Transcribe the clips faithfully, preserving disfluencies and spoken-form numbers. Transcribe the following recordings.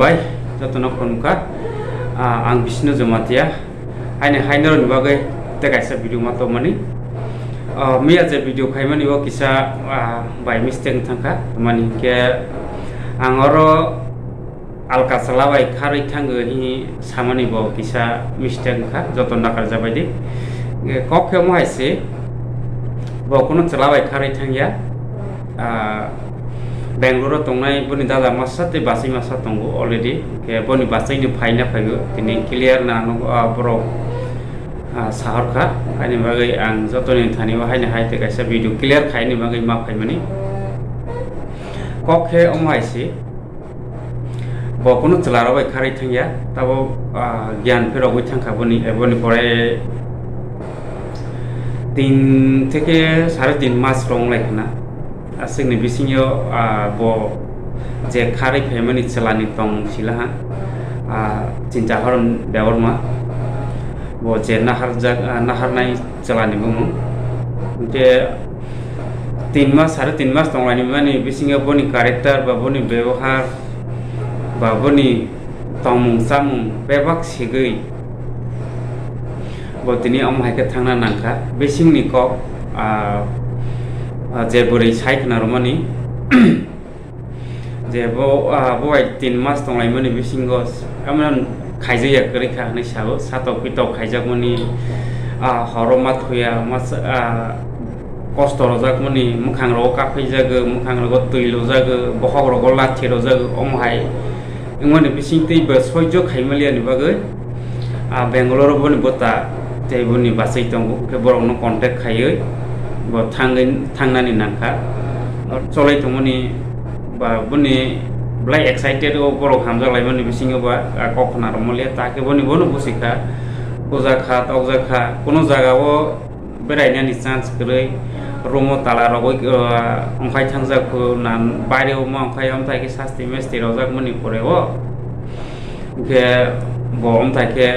Bai, jotono khulumkha. Ah, ang Bishnu Jamatia. Haini haino ni bagwi tei kaisa video ma tongmani. Ah, miya je video khaimani o kisa, ah, by mistake wng thangkha. Mani hinkhe ang oro alka chwla bai kharwi thango hi samani bo kisa mistake wngkha, joto nakarjabai di. Kok khe omo hai se, bo kunu chwla bai kharwi thangya. Ah, Bangalore o tongnai boni dada masa tei bachai masa tongo already. Khe boni bachai no phaina phaigo, tini clear na ano, ah, borok, ah, sahorkha. Haini bagwi ang jotoni thani o haini hai tei kaisa video clear khaini bagwi ma phaimani. Kok khe omo hai se, bo kunu chwla rok bai kharwi thangya, tabo, ah, giyan phirogwi thangkha boni, boni pore tin theke sare tin mas rok wng lai khna. Aswkni bisingo, ah, bo je kharwi phaimani chwlani tong silaha, ah, Chintaharon Debbarma, bo je naharjak, ah, naharnai chwlani bumung. Hinkhe tin mas, sare tin mas tonglaini mani bisingo boni character ba boni bebohar ba boni tongmung chamung bebak sigwi bo tini omo hai khe thangna nangkha. Bisingni kok, ah, ah, je bwrwi sai khna rwmani je bo, ah, bo bai tin mas tonglaimani bisingo emon khaijakya kwrwi kha hinwi sao, satok pitok khaijakmani, ah, horo ma thuya, mas-, ah, kosto rwjakmani, mwkhang rogo kaphaijago, mwkhang rogo twi lujago, bokhok rogo lathi rwjago, omo hai wngmani bising twi bo soijo khaimalyani bagwi, ah, Bangalore o boni bota tei boni bachai tongo, hwnkhe borokno contact khaiwi bo thangwi, thangnani nangkha. Cholai tongmani ba boni belai excited o borok hamjak laimani bisingo ba, ah, kok khna rwmaliya, ta khe boni bono busi kha, bujak kha, tokjak kha, kuno jaga o berainani chance kwrwi, room o tala rogwi, ah, wngkhai thangjak kho, na baire o ma wngkhai, amthai khe sasti mesti rojak mani pore o. Hinkhe bo amthai khe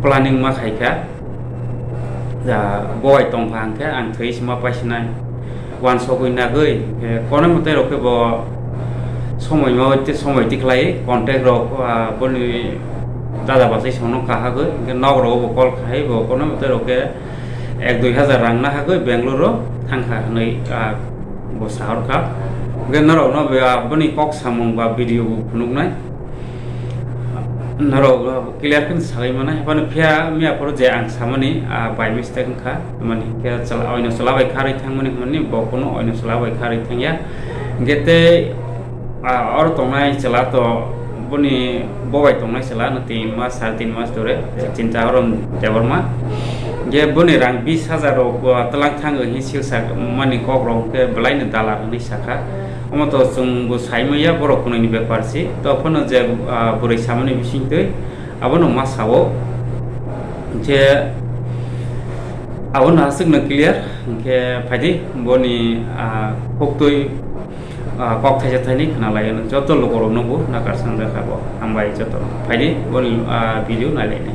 planning ma khaikha, ja, bo bai tongkha hinkhe ang thwi sima paisinai, uansugwi nagwi, hinkhe kono mwtai rok khe bo somoi ma, somoi tikhlai contact rok, ah, boni dada bachai songno kahagwi, hinkhe nok rogo bo call khai bo kono mwtai rok khe ek dui hajar rang nahagwi Bangalore o thangkha hinwi, ah, bo sahorkha. Hinkhe norokno be, ah, boni kok samung ba video bo phunuknai. Norok, ah, clear khe sawi mano. Haphano phiya miya phuru je ang samani, ah, by mistake wngkha. Mani hinkhe chwla, oino chwla bai kharwi thangmani hwnmani bo kuno oino chwla bai kharwi thangya. Hinkhe tei, ah, oro tongnai chwla to boni bo bai tongnai chwla no tin mas, sare tin mas dure, Chintaharon Debbarma. Je boni rang bis hajar rok, ah, twlang thango hinwi silsa mani kok rok khe belai no dalar hinwi sakha. Omo to chwng bo sai manya borok kunui ni bepar si. To phano je, ah, bwrwi samani bising twi abono ma sao. Je abono aswk no clear, hinkhe phaidi boni, ah, khuktwi, ah, kok thaisa thaini khna lai, joto lukurokno bo nakar sangjak kha bo. Hambai joto. Phaidi boni, ah, video nai lainai.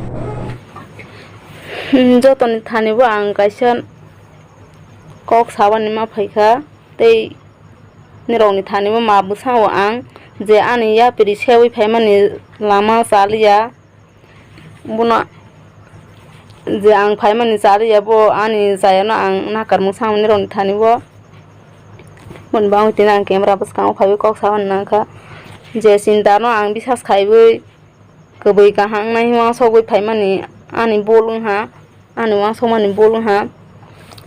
Hmm, jotoni thani bo ang kaisa kok sabani ma phaikha, tei nirokni thani bo ma bwskango ang je ani yapri seui phaimani lama chaliya. Bono je ang phaimani chaliya, bo ani chayano ang nakar mung samani rokni thani bo. Boni bagwi tini ang camera bwskango phaiwi kok sabani nangkha. Je chintano ang bisas khaiwi kwbwi kaham wngnai wansugwi phaimani ani bul wngha, ani wansukmani bul wngha.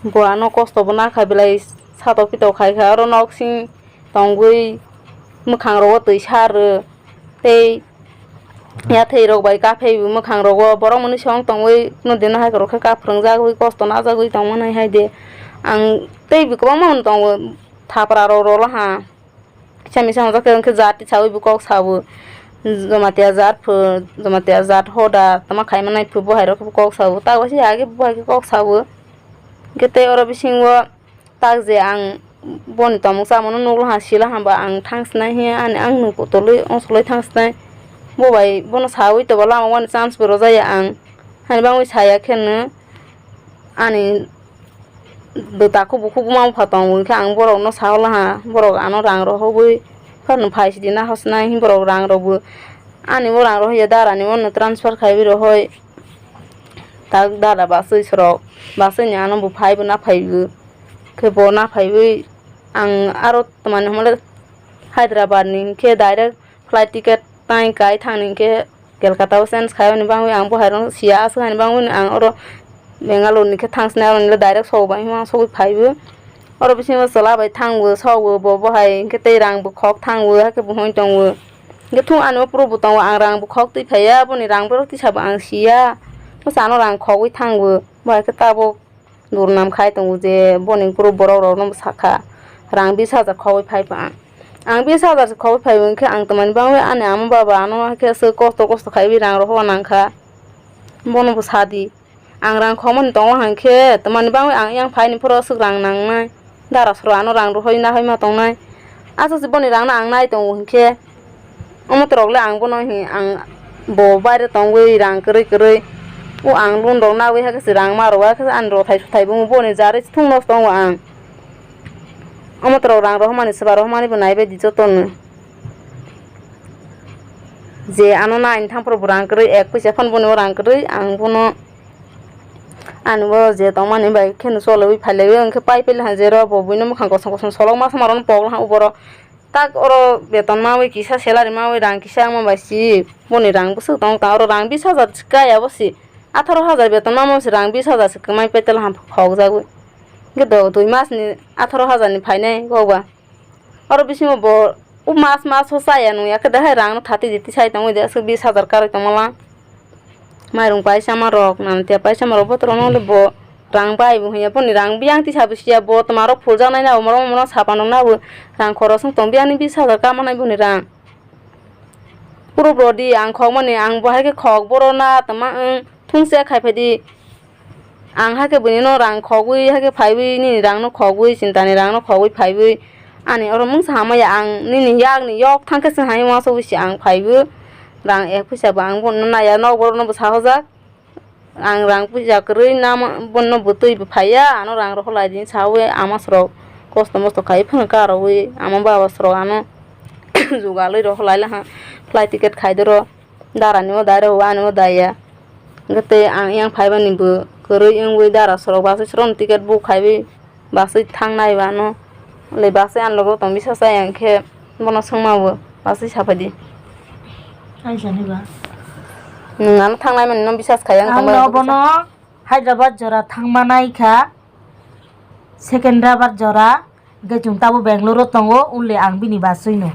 Bo ano kosto bo nakha belai satok pitok khaikha, oro noksing tongwi mwkhang rogo twi sa rw tei yathai rok bai kaphai bo mwkhang rogo borok mwnwi song tongwi no deno hai kwrwkhe kaphwrwngjagwi kosto najagwi tongmani hai de. Ang tei bo kwbangma hwn tongo thapra rok rolo ha kisa misa hwnjak khe jat sawi bo kok sawo Jamatia jat pho Jamatia jat hoda tama khaimani pho bo hai rok kok sawo ta waisa age bo hai kok sawo hwnkhe tei oro bisingo. Tak je ang boni tongmung chamungno nukla ha sila hamba ang thang sinai hiya ani ang nuk tolwi ongsolwi thang sinai. Bo bai bono sawi toba lama wani chance bo rwjaya ang. Hani bangwi saya kheno ani do takhuk bukhuk ma bupha tongo hwnkhe ang borokno saola ha borok ano rang rohobwi Phano phai sidi na hosnai himborok rang rokbo ani o rang rohorya dara ni ono transfer khaiwi rohoi tak dara basui sorok basui ni ano bo phaibo na phaibo khe bo na phaiwi ang aro twmani hwnmale Hyderabad ni hinkhe direct flight ticket tai kai thangni hinkhe Kolkata o change khaimani bangwi ang bo hairok siya aswk hani bangwi ang oro Bangalore ni khe thangsnai aro nile direct sok bai hima sogwi phaibo. Oro bisingo chwla bai thango, sogo bo, bo hai hwnkhe tei rang bo khok thango, hakhe bo hwnwi tongo. Hwnkhe thung ani o proof bo tongo, ang rang bo khok twi phaiya, boni rang borok tisa bo ang siya. Bwsa ano rang khogwi thango, bo hai khe tabuk durnam khai tongo je boni proof borok rok no sakha, rang bis hajar khogwi phai pha ang. Ang bis hajar se khogwi phai hwnkhe ang twmani bangwi ani ama baba ano hai khe aswk kosto kosto khaiwi rang rohor nangkha, bono bo sadi. Ang rang khokmani tongo hwnkhe, tamani bangwi ang yang phaini phoro aswk rang nangnai. Dara soro ano rang rohoi nahoi ma tongnai. Aswk se boni rangno ang nai tongo hwnkhe, omo torok le ang bono hi ang bo baire tongwi rang kwrwi kwrwi. O ang loan rok nawi hakhe se rang ma rwkha khe ani rothai sothai bo boni jarwi se thung nosto tongo ang. Omo torok rang rohormani swba rohormani bo naibai di jotono. Je ano naini thang phoro bo rang kwrwi ek puisa phano boni o rang kwrwi ang bono. Ani bo je tongmani bai kheno choliwi phailaio, hwnkhe pai paila ha, jero bo buino mwkhang kosom kosom solok masa ma rokno pok laha uboro. Tak oro beton mawi kisa salary mawi rang kisa wngma bai si boni rang bwswk tong ta oro rang bis hajar se kaya bo si, atharo hajar beton mamo se rang bis hajar se kwmai paitala ha khokjagwi. Hwnkhe do dui mas ni atharo hajar ni phainai kok ba. Oro bisingo bo o mas mas o chaya nung ya khe dahai rang no thati diti sai tongwi de aswk bis hajar karwi tongma lang. Mairung paisa ma rok, nang tia paisa ma rok, botorok no le bo rang bai bo hwnya, boni rang biyang tisa bo siya, bo twma rok phuljaknai na bo, morok morok sapan rok na bo rang khorok song tong biyang ni bis hajar kama nai boni rang. Puro bro di ang khok mani, ang bo hai khe khok boro na twma wng thung se khai phai di. Ang hakhe buini no rang khogwi hakhe phaiwi nini rang no khogwi chintani rang no khogwi phaiwi ani oro mungsa hamya ang nini yak ni yok thang khe se hai uansugwi se ang phaiwi rang ek phuisa bo ang bono naiya nok borok no bo sahojak ang rang puisa kwrwi namo bono bo twi bo phaiya ano rang rohor lai di sawi ama sorok kosto mosto khai phano karowi ama baba sorok ano jugalwi rohor lai laha flight ticket khai doro. Dara ni o dai rw ani o dai ya. Hwnkhe tei ang yang phai bani bo kwrwi wngwi dara sorok bachai sorok ni ticket book khaiwi bachai thang nai ba ano. Le bachai ani logo tong bisa chai ang khe bono swngma bo bachai sa phai di. Ai sani ba. Nwng ano thang nai mani no bisas khai ang tong bai. Ang no bono Hyderabad jora thang ma nai kha. Second rabar jora, hwnkhe chwng tabuk Bangalore o tongo, only ang bini bachwi no.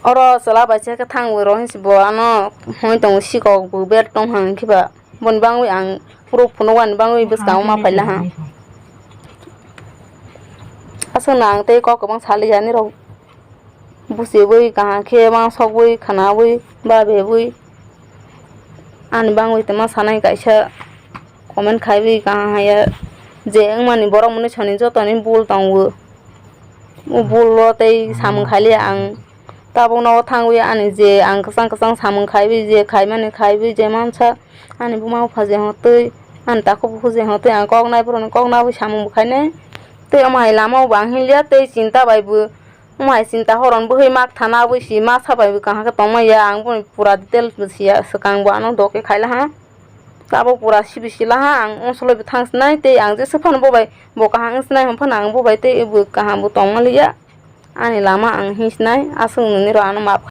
Oro chwla bai se khe thang bo rw hinsi bo ano hwnwi tongo, sikok bo bed tong hang khe ba boni bangwi ang proof phunuk ani bangwi bwskango ma phaila ha. Aswk no ang tei kok kwbang saliya nini rok. Buchiwi kaham khe uansukwi khwnawi babwi ani bangwi twma sanai kaisa comment khaiwi kaham haiya je wngmani borok mwnwi soni jotoni bul tongo. O bul o tei samung khailiya ang tabuk nogo thangwi ani je ang kwchang kwchang samung khaiwi je khaimani khaiwi je mansa ani buma bupha je hotwi ani takhuk bukhuk je hotwi ang koknai borokni koknawi samung bo khainai tei omo hai lama o bo ang hinliya tei chinta bai bo. Omo hai chinta horon bwhwi mak thana bwsi ma sabai bwkha hwnkhe tongma ya ang boni pura details bo siya swkang bo ano doke khaila ha. Tabuk pura sibi sila ha ang onsoloi bo thang sinai tei ang jesa phano bobai bo kaham wng sinai hwn phano ang bobai tei bo kaham bo tongma liya. Ani lama ang hin sinai aswk nini rok ano map